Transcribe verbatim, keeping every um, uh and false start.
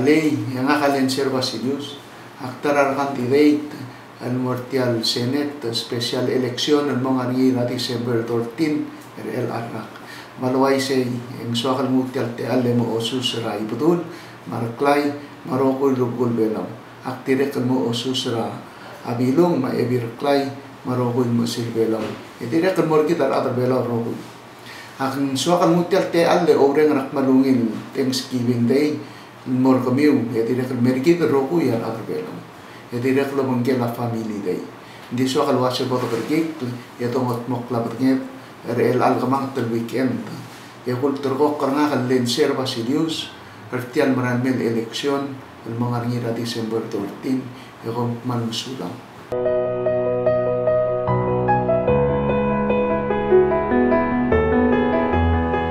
Alii, e ngak a Lentcer Basilius, ak ta er a re candidate el mo er tia el Senate special election el mo ngar er ngii er a December thirteen er chelecha el rak. Me a le uaisei, e ng soak el nguu tia el techall el mo osus er a Ibedul, me a Reklai, me a rokui el rubekul Belau. Ak dirrek el mo osus er a Bilung me a Ebil Reklai, me a rokui el mechesil Belau. E dirrek el mo er kid a rechad er Belau el rokui. Ak ng soak el nguu tia el techall el oureng er a kmal ungil Thanksgiving Day el mo er kemiu, e dirrek el mer kid el rokui a rechad er Belau. E dirrek el obengkel a Family Day. Ng di soak el uase bo dekerekikl e dongetmokl a bedenged er chelecha el kemanget el weekend. E kulterekokl er ngak el Lentcer Basilius er tia el merael mei el election el mo ngar er ngii er a December thirteen, e kom kmal mesulang.